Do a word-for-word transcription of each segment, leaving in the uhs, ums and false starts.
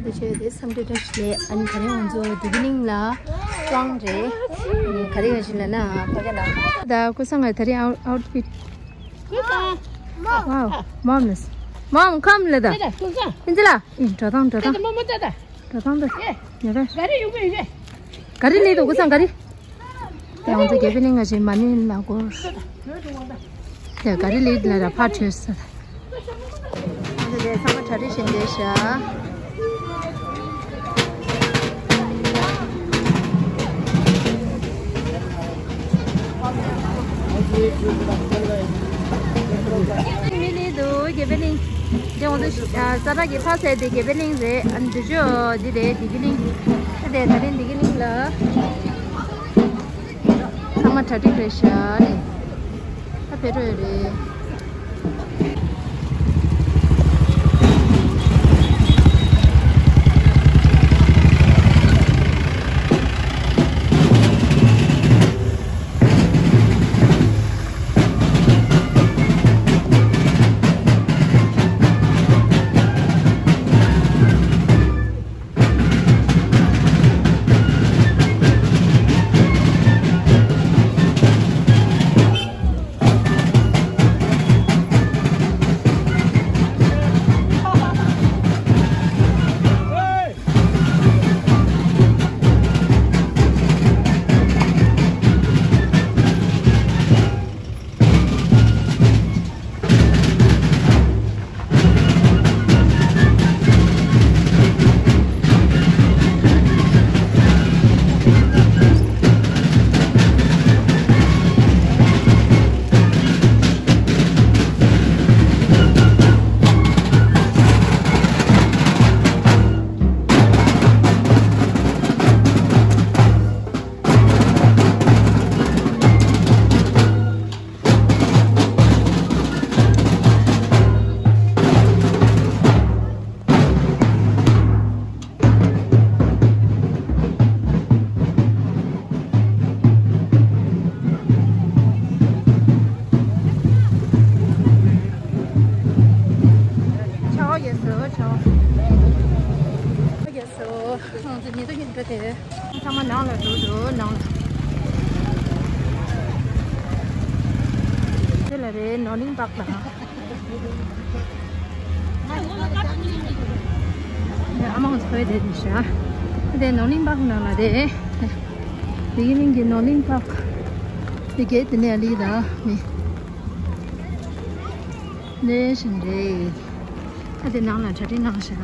དེ་བྱས་ཏེ་འཚམས་འདྲི་བཀྲ་ཤིས་བདེ་ལེགས། ཨ་ནི་ད་རིང་ང་ཚོ་བདེ་སྐྱིད་གླིང་ལ་དབང་རེད། ཨ་ནི་ག་རེ་ཡོད་ཞིག་ལབ་ན་ཕ་གི་ལ། ད་ཀུ་སང་ང་ད་རིང་ཨའུ་ཨའུ་ཕིཊ། ཝའོ། མོམ་ནས། མོམ་ཁམ་ལ་ད། ད་ད་ཀུ་སང་། ཨིན་ཙི་ལ། ཨིན་འགྲོ་དང་འགྲོ་ད་དང་། ད་མོ་མོ་ད་ད། འགྲོ་དང་ད། ཡེ། ཡ་ག་ག་རེ་ཡོང་གི་ཡོད་གི། ག་རེ་ལས་འདུག་ཀུ་སང་ག་རེ། དེ་ང་ཚོ་དགེ་འཕེལ་གླིང་ང་བཞིན་མ་ཎི་ལ་སྐོར། དེ་ག་རེ་ལས་ལ་ར་ཕར་བྲོས་ས། ང་ཚོ་དེ་ཚང་མ་གྲ་སྒྲིག་བྱས་བསྡད་ཤག་མི་ལི་འདུག་དགེ་འཕེལ་གླིང་། དེ་ང་ཚོ་ཨ་ས་ར་གི་ཕ་ས་དེ་དགེ་འཕེལ་གླིང་རེད། ཨ་འདི་ཅོ་འདི་རེད་བདེ་སྐྱིད་གླིང་། ཨ་དེ་ད་རིང་བདེ་སྐྱིད་གླིང་ལ། ཚང་མ་གྲ་སྒྲིག་རེད་ཤག་ནས། ད་ཕེབས་འགྲོ་ཡོད་རེད། ཆའོ། ཡེ་སོ། ཆའོ། ཡེ་སོ། ང་ཚོ་ཉིན་ཐོ་ཉིན་འགྲོ་དེ། ཚང་མ་ནང་ལ་འགྲོ་འགྲོ་ནང་ལ། དེ་ལ་རེད་ནོར་གླིང་པག་ལ། ཨ་མ་ཚོ་དེ་དེ་ཤ། དེ་ནོར་གླིང་པག་ནང་ལ་རེད། བདེ་སྐྱིད་གླིང་གི་ནོར་གླིང་པག་དེ་གས་དེ་ནས་ལི་ད་མི། ནས་བཞིན་རེད། ཨ་དེ་ནང་ལ་གྲ་སྒྲིག་གནང་ཤག་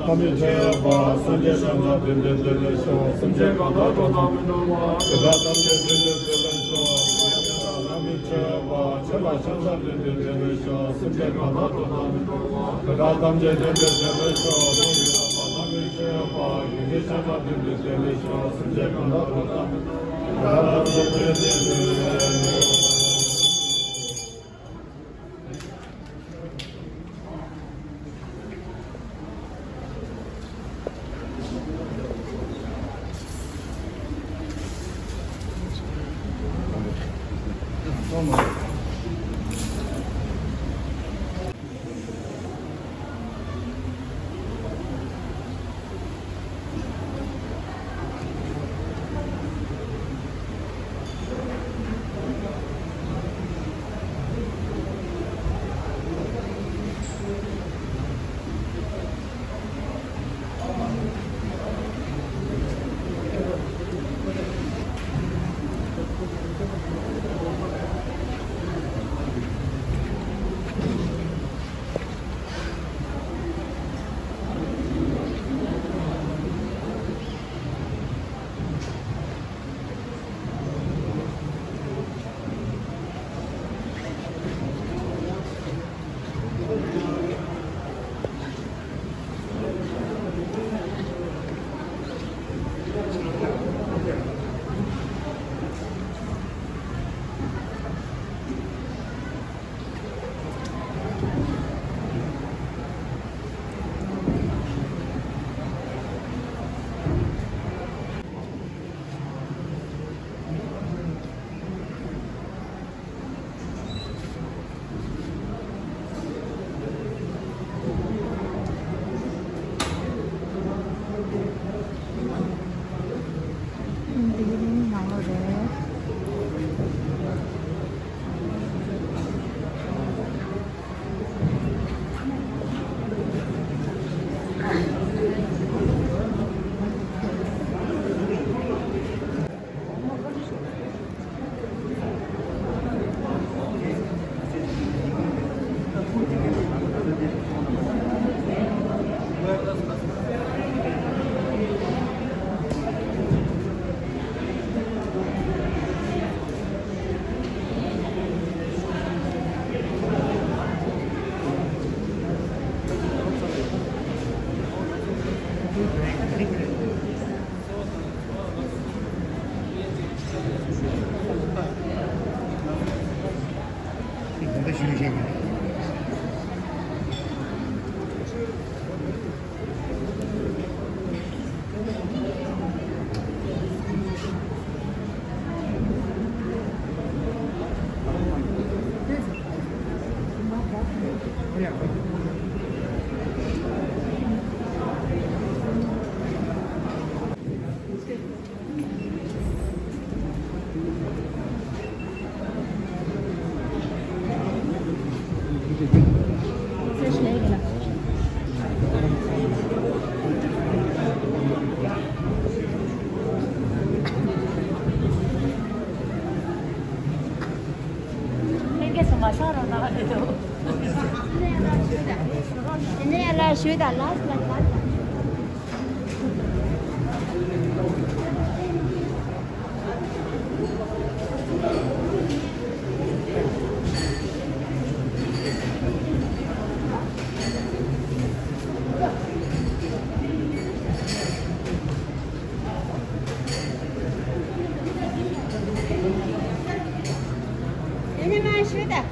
ལྷ་མི་མཆོད་པ་སངས་རྒྱས་བྱང་ཆུབ་བདེ་ལྡན་དེ་ལ་ཤོག་སེམས་ཅན་གང་དག་འགྲོ་དང་མི་འགྲོ་བ། དེ་དག་ཐམས་ཅད་བདེ་ལྡན་དེ་ལ་ཤོག་ལྷ་མི་མཆོད་པ་ཆོས་ལ་ཕྱག་འཚལ་བདེ་ལྡན་དེ་ལ་ཤོག་སེམས་ཅན་གང་དག་འགྲོ་དང་མི་འགྲོ་བ། དེ་དག་ཐམས་ཅད་བདེ་ལྡན་དེ་ལ་ཤོག་ལྷ་མི་མཆོད་པ་ཡེ་ཤེས་ཕྱག་འཚལ་བདེ་ལྡན་དེ་ལ་ཤོག་སེམས་ཅན་གང་དག་འགྲོ་དང་མི་འགྲོ་བ། དེ་དག་ཐམས་ཅད་བདེ་ལྡན་དེ་ལ་ཤོག་དེ་ནས་ལ་ཞུས་དང་ལ་ལ་ལ། དེ་ནས་མ་ཞུས་དང་།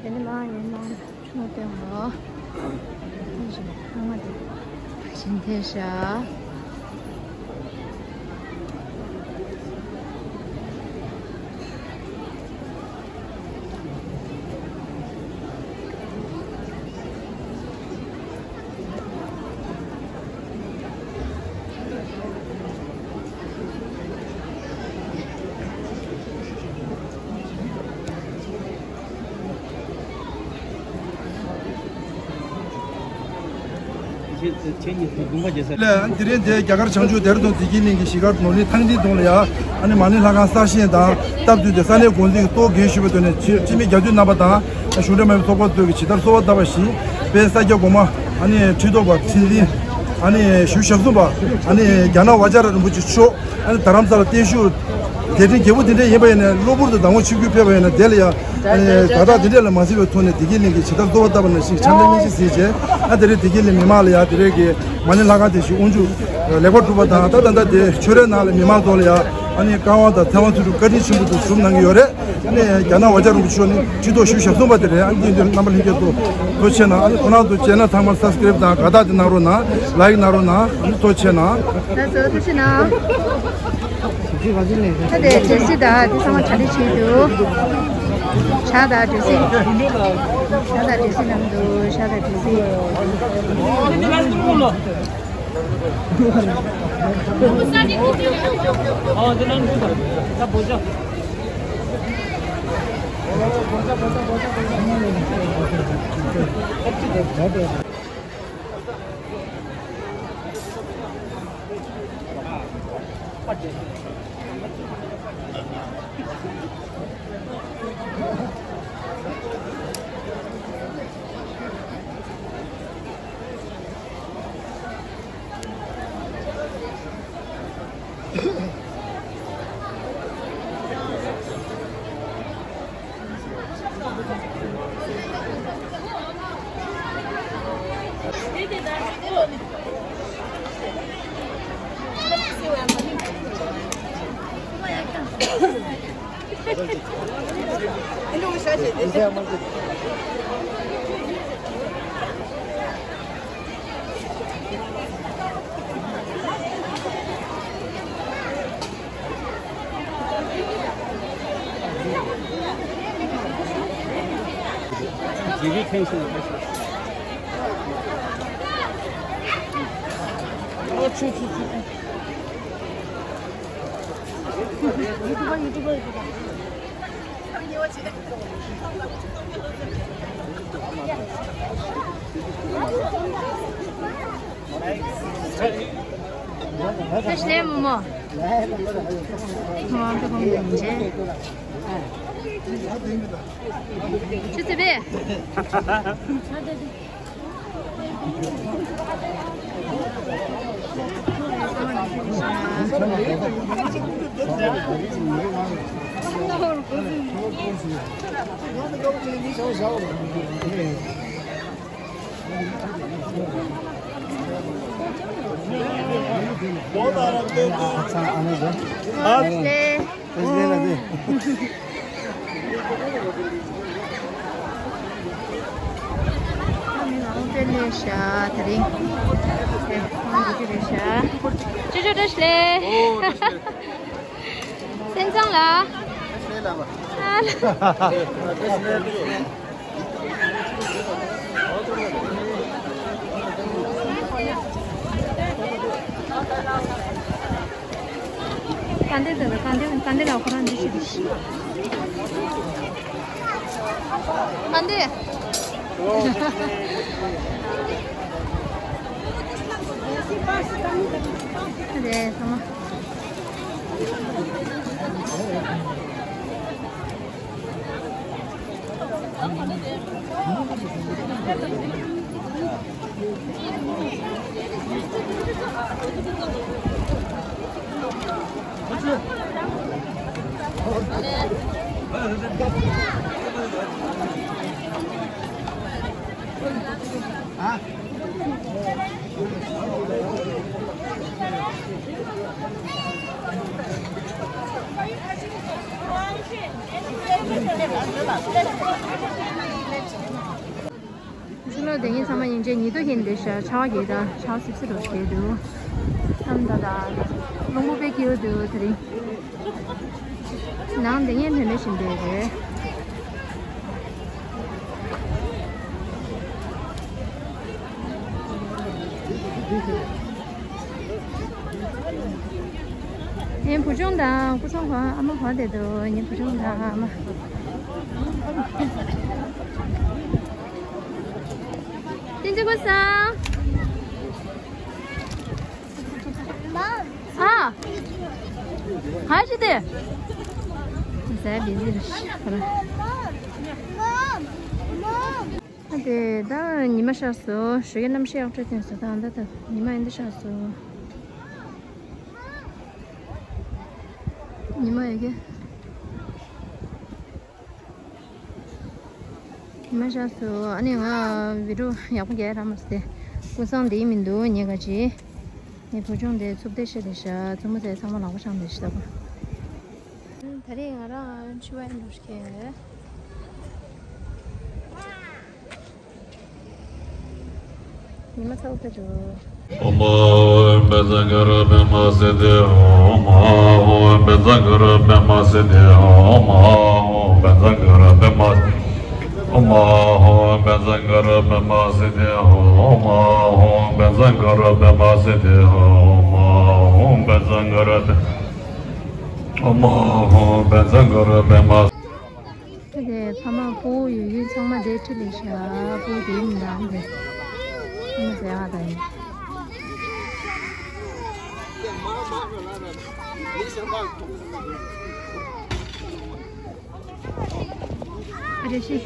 དེ་ནི་མ་ཡིན་ན། ཆུང་དེ་མོ། ཨ་མ་དེ། བཞིན་དེ་ཤ། ལས་དེ་རིང་དེ་རྒྱ་གར་བྱང་ཆུབ་བདེ་ར་སྟོན་བདེ་སྐྱིད་གླིང་གི་གཞིས་སྒར་ནོར་གླིང་ཐང་སྟེང་དུ་ལ་ཡ། ཨ་ནི་མ་ཎི་ལྷ་ཁང་གསར་བཞེངས་དང་སྟབས་བསྟུན་ཏེ་ས་གནས་འགོ་འཛིན་གྱི་གཏོགས་འགན་ཞུས་པའི་ཐོག་ནས་སྤྱི་སྤྱི་མི་རྒྱ་འདུས་རྣམ་པ་དང་གཞུང་འབྲེལ་མ་ཡིན་པའི་ཚོགས་པ་ཚོས་ཀྱི་ཇི་ལྟར་གསོལ་བ་བཏབ་པ་བཞིན་དཔལ་ས་སྐྱ་གོང་མ་ཨ་ནི་ཁྲི་ཐོག་པ་ཁྲི་འཛིན་ཨ་ནི་ཞུ་ཞབས་ཟུང་པ་ཨ་ནི་རྒྱ་ནག་ཝ་ཇ་ར་རིན་པོ་ཆེ་མཆོག་ཨ་ནི་རྡ་རམ་ས་ལ་བརྟན་བཞུགས་རྒྱལ་ཕྲན་རྒྱལ་པོ་འདི་འདྲ་ཡིན་པ་ཡིན་ན་གློ་བུར་དུ་ཟླ་ངོ་ཆིབས་བསྒྱུར་ཕེབས་པ་ཡིན་ན་དེ་ལ་ཡང་ཨ་ནི་དགའ་རྟགས་འདི་འདྲ་ལ་མ་གཟིགས་པའི་ཐོག་ནས་བདེ་སྐྱིད་གླིང་གི་ཇི་ལྟར་གསོལ་བ་བཏབ་པ་ནང་བཞིན་བྱམས་པའི་སྙིང་རྗེ་གཟིགས་བྱས་ཨ་དེ་རིང་བདེ་སྐྱིད་གླིང་མི་མང་ལ་ཡང་དེ་རིང་གི་མ་ཎི་ལྷ་ཁང་དེ་བཞིན་དབུ་འཛུགས་ལེགས་པར་གྲུབ་པ་དང་ད་ད་ལྟ་དེ་ཆོས་རའི་ནང་ལ་མི་མང་ཚོ་ལ་ཡང་ཨ་ནི་བཀའ་དབང་དང་ཚེ་དབང་ཚུལ་ཁྲིམས་བཀའ་དྲིན་ཆེན་པོ་དུ་ཞུ་གནང་གི་ཡོད་རེད། ཨ་ནི་རྒྱ་ནག་ཝ་ཇ་རིན་པོ་ཆེ་མཆོག་ནི་ཁྲི་ཐོག་ཞུ་ཞབས་ཟུང་པ་དེ་རེད། ཨ་ནི་འདི་འདི་རྣམ་པ་ལྷན་རྒྱས་ཚོ་ཐུགས་རྗེ་ཆེ་གནང་། ཨ་ནི་ཁོ་རང་ཚོ་བྱས་ན་ཚང་མ་སབ་སི་ཀ་རེབ་དང་དགའ་རྟགས་དེ་གནང་རོགས་གནང་། ལའིཀ་གནང་རོགས་གནང་། ཨ་ནི་ཐུགས་རྗེ་ཆེ་གནང་། ད་ཚོ་ཐུགས་རྗེ་གནང་། ད་དེ་འབྲས་སིལ་དང་དེ་ཚང་མ་གྲ་སྒྲིག་བྱས་འདུག་ཇ་དང་འབྲས་སིལ། ཇ་དང་འབྲས་སིལ་གནང་འདུག་ཇ་དང་འབྲས་སིལ། ཁ་ཤས་མོ་མོ། མོ་འདི་གོང་ནས་མཇལ། ཆུ་ཚོད་པས། ཅོ་ཅོ་བཀྲ་ཤིས་བདེ་ལེགས། སེམས་ཚང་ལ། ཨ་ལ། གང་འདི་འདི་གང་འདི་གང་འདི་ལ་ཁོ་རང་འདི་ཞིག་འདི་ཞིག་གང་འདི། རེད་ཚང་མ། ཕྱི་ལོགས་དེ་ཉིན་ཚང་མ་ཡིན་ཆད་ཉི་ཟླ་ཡིན་འདི་ཤ་ཆར་པ་རྒྱག་ད་ཆར་པ་སིབ་སིབ་རུ་རྒྱག་འདུག་ཨམ་ད་ད་རླུང་བུ་དཔེ་སྐྱིད་པོ་འདུག་དེ་རིང་། ནང་དེ་ཉིན་ལྷོད་ལྷོད་བཞིན་པའི་རེད། ངའི་བུ་ཆུང་དང་སྐུ་ཚང་ག་ཨ་མ་ག་བསྡད་འདུག་ངའི་བུ་ཆུང་དང་ཨ་མ། བསྟན་འཛིན་ཀུན་བཟང་། ཨ། ག་ཅི་དེ། ཟས་བི་ཟི་རེད་ཤག་ཨ་དེ་ད་ཉི་མ་ཤར་སོང་། ཞོགས་ཀས་གནམ་གཤིས་ཡག་པོ་ཐོན་སོང་། ད་ད་ད་ཉི་མ་ཨེ་འདི་ཤར་སོང་། ཉི་མ་ཡོད་ཀྱི། ཉི་མ་ཤར་སོང་། ཨ་ནི་ང་བི་ཌི་ཡོ་ཡག་པོ་རྒྱག་རག་མ་སོང་སྟེ། ཀུན་བཟང་འདི་མི་འདུག་ངས་ག་ཅི། ངའི་བུ་ཆུང་དེ་འཚུབ་བསྡད་བྱས་བསྡད་ཤག་མཚན་མོ་ཚེ་ཚང་མ་ལག་པ་འཆང་བསྡད་ཤག་ད་དེ་རིང་ང་རང་འཆི་བ་ཡིན་འགྲོ་ཤེས། ཉི་མ་ཚ་པོ་ཕེབས་འགྲོ། ཨོཾ་ཨཱཿཧཱུྃ་བཛྲ་གུ་རུ་པདྨ་སིདྡྷི། ཨོཾ་ཨཱཿཧཱུྃ་བཛྲ་གུ་རུ་པདྨ་སིདྡྷི། ཨོཾ་ཨཱཿཧཱུྃ་བཛྲ་གུ་རུ་པདྨ། ཨོཾ་ཨཱཿཧཱུྃ་བཛྲ་གུ་རུ་པདྨ་སིདྡྷི། ཨོཾ་ཨཱཿཧཱུྃ་བཛྲ་གུ་རུ་པདྨ་སིདྡྷི། ཨོཾ་ཨཱཿཧཱུྃ་བཛྲ་གུ་རུ། ཨོཾ་ཨཱཿཧཱུྃ་བཛྲ་གུ་རུ་པདྨ། དེ་ ཨ་མ་སྤུ་གུ་ཡོད་ཡོད་ཚང་མ་དེ་ཁྲིད་ལས་ཤག་སྤུ་གུ་དེ་མི་འདང་དེ། ཨ་མ་ཟེར་བ་དང་ཡིན། ཨ་རེ་ཤི།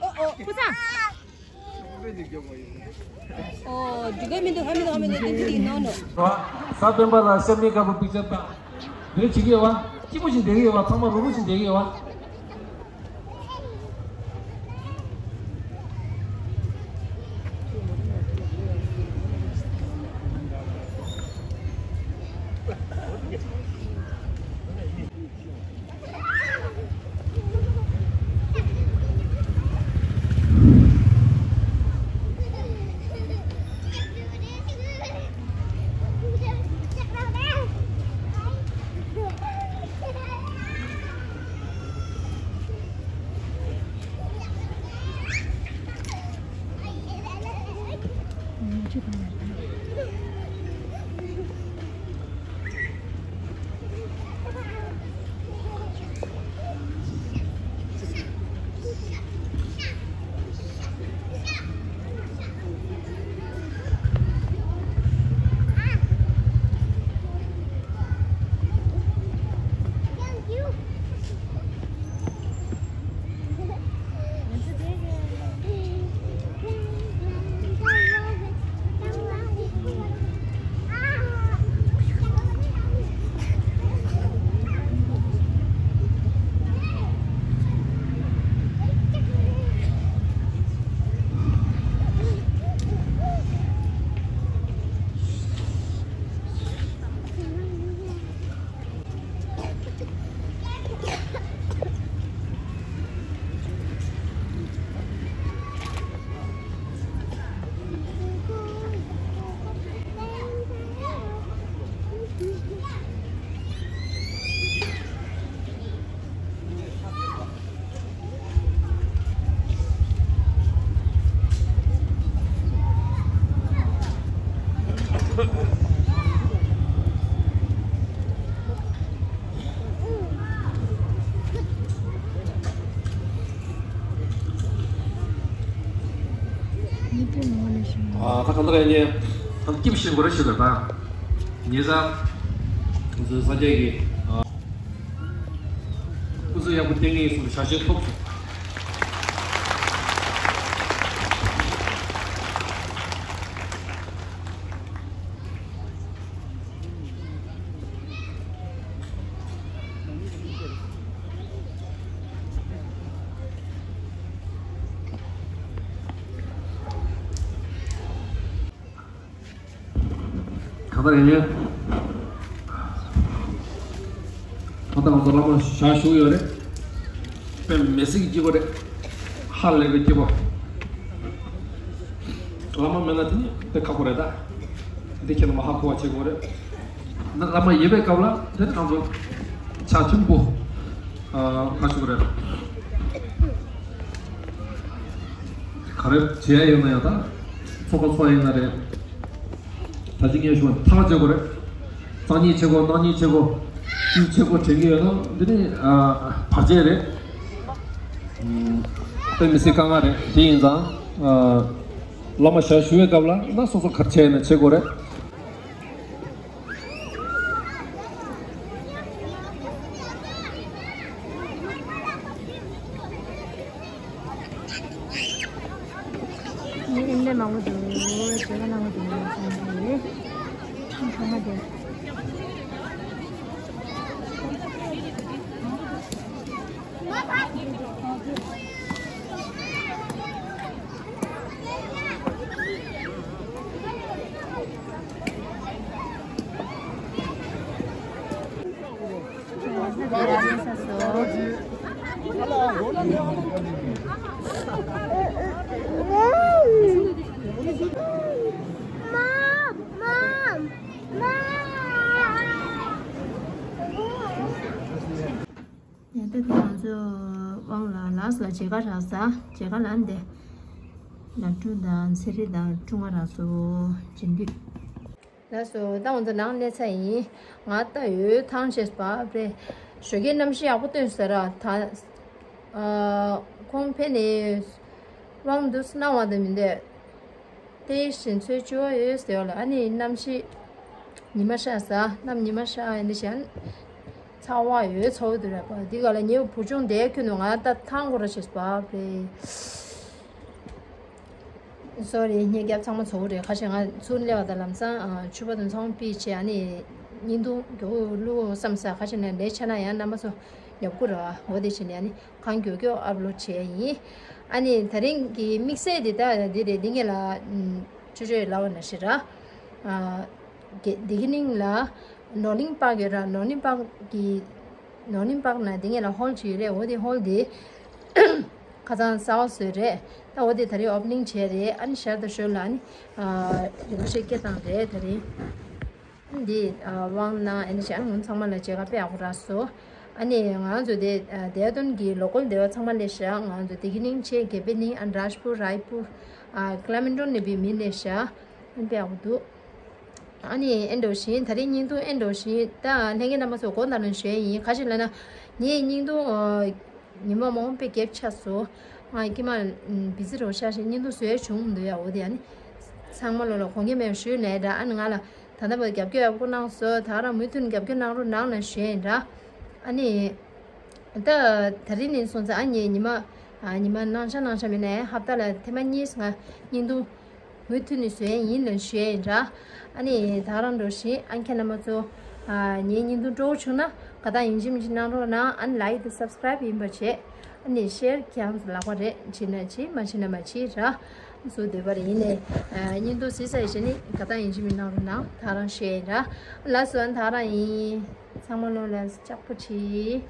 ཨོ་ཨོ། ཨོ་འགྲིག་གི་མི་འདུག་ཧ་མི་འདུག་ཧ་མི་འདུག་འདི་འདི་འདི་ནོ་ནོ། གཟའ་སྤེན་པ་ལ་ཤར་མི་དཀར་པོ་པིག་ཅར་བཏང་། འདིར་བྱེད་ཀྱི་ཡོད་བ། སྐྱིད་པོ་ཞིག་བསྡད་ཀྱི་ཡོད་བ། ཚང་མ་རུབ་རུབ་ཞིག་བསྡད་ཀྱི་ཡོད་བ། ཨ་ད་གང་ལྟར་ཡིན་ནའི་ད་སྐྱིད་པོ་ཞིག་དགོས་རེད་ཞུ་དགོས་ད། ཉེ་ས་ང་ཚོའི་ས་སྐྱ་གི་ཨ། སྐུ་གཟུགས་ཡག་པོ་བསྟན་ངེས་སོང་ཞག་ཞེ་ཐོབ་སོང་། གང་ལྟར་ཡིན་ཡང་། ད་ལྟ་ང་ཚོ་བླ་མ་ཞལ་བཞུགས་ཡོད་རེད། དཔེ་མི་སྲིད་ཀྱི་སྐྱིད་པོ་རེད། ཧ་ལས་པའི་སྐྱིད་པོ། བླ་མ་མེད་ན་དེ་ནི་དཔེ་ཁག་པོ་རེད་ད། འདི་ཁྱེད་རྣམ་པ་ཧ་གོ་བ་བྱེད་དགོས་རེད། ན་བླ་མ་ཡོད་པའི་སྐབས་ལ་དེ་ནི་ང་ཚོ་བྱ་ཆེན་པོ། ཨ་ཧ་ཞུ་གི་རེད། ག་རེ་བྱེད་ཡ་ཡོད་ན་ཡང་ད། ཚོགས་པ་ཚོགས་ཡིན་ན་རེད། ད་ཅི་ངས་ཞུ་བ་ཐག་བཅད་དགོས་རེད། རྩ་གཉིས་བྱེད་དགོས། རྣམ་གཉིས་བྱེད་དགོས། བཅུ་བྱེད་དགོས་དྲན་གྱི་ཡོད་ན་འདི་ནི་ཨ་བར་ཆད་རེད། ཨ་དཔེ་མི་སྲིད་དཀའ་ངལ་རེད། དེ་ཡིན་ཙང་ཨ་བླ་མ་ཞལ་བཞུགས་པའི་སྐབས་ལ་ན་སོ་སོ་ག་རེ་བྱས་ཡིན་ན་བྱེད་དགོས་རེད། ཨིན་ལེ་མང་པོ་འདུག་བྱེད་ཀ་གནང་གི་འདུག་བསམ་གྱི་ཡོད། ཚང་མ་དེ། Mom, mom, mom. ལ་མཇལ་ཁ་རག་ས། མཇལ་ཁ་ལ་འདི་ནག་ཕྲུག་དང་ཚེ་རིང་དང་ཕྲུ་གུ་རག་སོ། སྦྱིན་དུས། ལགས་སོ། ད་ང་ཚོ་ནང་གནས་ཚར་ཡིན། ང་ད་ཡོད་ཐང་ཆད་པ་རེད། ཞོགས་ཀས་གནམ་གཤིས་ཡག་པོ་སྟོན་ཟེར་ར་ད། ཨ། ཁོང་ཕེབས་ནས་དབང་འདུག་སྣང་བ་དང་མི་འདོད། དེ་བཞིན་ཚོས་བཅུ་བ་ཡོད་ཟེར་བ་ལ་ཨ་ནི་གནམ་གཤིས་ཉི་མ་ཤར་ས། གནམ་ཉི་མ་ཤར་ཡིན་དེ་བཞིན་ཚ་བ་ཡོད་ཚ་བོ་དུ་རེད་པ། འདི་ག་ལ་ཉེ་བུ་ཆུང་དེ་ཁྱོད་ནུ་ང་ད་ཐང་གོ་ར་ཆེས་པ་རེད། སོ་རི་ཉེ་རྒྱབ་ཚང་མ་ཚོ་བོ་རེད། ཁ་ཤས་ང་ཚུར་སླེབས་པ་དང་ལམ་སང་ཨ་ཕྱུ་པ་དང་ཚང་མ་ཕིས་བྱས་ཨ་ནི་བརྙན་ཐུང་མགྱོགས་པོ་བླུག་བསམ་ས། ཁ་ཤས་ནས་ལས་ཆ་ན་ཡང་རྣམ་པ་ཚོ་ཡག་པོ་ར་འོ་དེ་བྱས་ནས་ཨ་ནི། གང་མགྱོགས་མགྱོགས་ཨབ་ལོཌ་བྱས་ཡིན། ཨ་ནི་ད་རིང་གི་དམིགས་བསལ་འདི་ད་འདི་རེད། འདི་ངེད་ལ་ཨམ་ཅོ་ཅོ་ཡི་ལབ་པ་ན་ཤི་ར། ཨ། དགེ་དགེ་རྒན་ལ་ནོར་གླིང་པག་ཡོད་ར། ནོར་གླིང་པག་གི་ནོར་གླིང་པག་ན་འདི་ངེད་ལ་ཧོལ་ཅིག་ཡོད་རེད། འོ་དེ་ཧོལ་དེ་ཁ་སང་གསར་པ་བཟོས་རེད། ད་འོ་དེ་ད་རིང་ཨོ་པ་ནིང་བྱས་རེད། ཨ་ནི་ཞར་དང་ཞོར་ལ་ཨ་ནི་ཨ་རི་བོ་ཤེ་སྐད་བཏང་རེད་ད་རིང་། འདི་ཨ་དབང་གནང་། ཨ་ནི་ཞག་ངོ་ཚང་མ་ལ་མཇལ་ཁ་དཔེ་ཡག་པོ་རག་སོང་། ཨ་ནི་ང་ཚོ་དེ་ཨ་དེ་དོན་གྱི་ལོ་ཀལ་སྡེ་བ་ཚང་མ་སླེབས་ཤག་ང་ཚོ་དེ་གི་ནིང་ཆེ་གེ་པེ་ནིང་ཨ་རཱཇ་པུར་རཱའི་པུར་ཨ་ཀ་ལ་མན་ཌོ་ནས་བི་མི་སླེབས་ཤག་དཔེ་ཡག་པོ་འདུག་ཨ་ནི་ཨེ་འགྲོ་བཞིན་ད་རིང་བརྙན་ཐུང་ཨེ་འགྲོ་བཞིན་ད་ལྷན་རྒྱས་རྣམ་པ་ཚོ་གོ་ད་ནང་ཞུ་ཡིན། ག་ཞིག་ལབ་ན་ངའི་བརྙན་ཐུང་ཨ། ཉི་མ་མང་པོ་རྒྱབ་ཆགས་སོང་། ང་ཀྱེ་མ་བི་ཟི་རོ་ཤ་ཞིག་བརྙན་ཐུང་བཟོས་བྱུང་འདུག་ཡ། འོ་དེ་ཡ་ནི་ཚང་མ་ལོ་ལ་དགོངས་འགལ་མེད་ཞུས་ནས་འདྲ། ཨ་ནི་ང་ལ་ད་ལྟ་བར་རྒྱབ་སྐྱོར་ཡག་པོ་གནང་སོང་། ད་རང་མུ་མཐུད་ནས་རྒྱབ་སྐྱོར་གནང་རོགས་གནང་ལ་ཞུས་ཡིན་འདྲ། ཨ་ནི་ད་ད་རིང་ནས་སོང་ཙང་ཨ་ནི་ཉི་མ་ཨ་ཉི་མ་ནང་ཆ་ནང་ཆ་མིན་ནས་ཧབ་ཏ་ལ་ཐེངས་མ་གཉིས་ང་བརྙན་ཐུང་མུ་མཐུད་ནས་བཟོས་ཡིན་ལབ་ཞུས་ཡིན་འདྲ། ཨ་ནི་ད་རང་འགྲོ་བཞིན་ཨ་ཁྱེད་རྣམ་པ་ཚོ་ཨ་ངའི་བརྙན་ཐུང་སྤྲོ་བོ་བྱུང་ན་དགའ་རྟགས་ཡིན་གཅིག་མིན་གཅིག་གནང་རོགས་གནང་། ཨ་ནི་ལའིག་དང་སབ་སི་ཀ་རའིབ་ཡིན་པ་བྱེད། ཨ་ནི་ཤེར་ཀྱང་ལག་པ་རེད། བྱེད་ན་བྱེད། མ་བྱེད་ན་མ་བྱེད་ར། སུ་འདོད་པ་རེད། ཡིན་ནའི་ཨ་བརྙན་ཐུང་གཟིགས་ས་ཡི་བྱེད་ནི་དགའ་རྟགས་ཡིན་གཅིག་མིན་གནང་རོགས་གནང་། ད་རང་ཞུས་ཡིན་ར། ལགས་སོ། ཨ་ནི་ད་རང་ཡིན། ཚང་མ་ལོ་ལ་ལྕགས་པོ་བྱེད།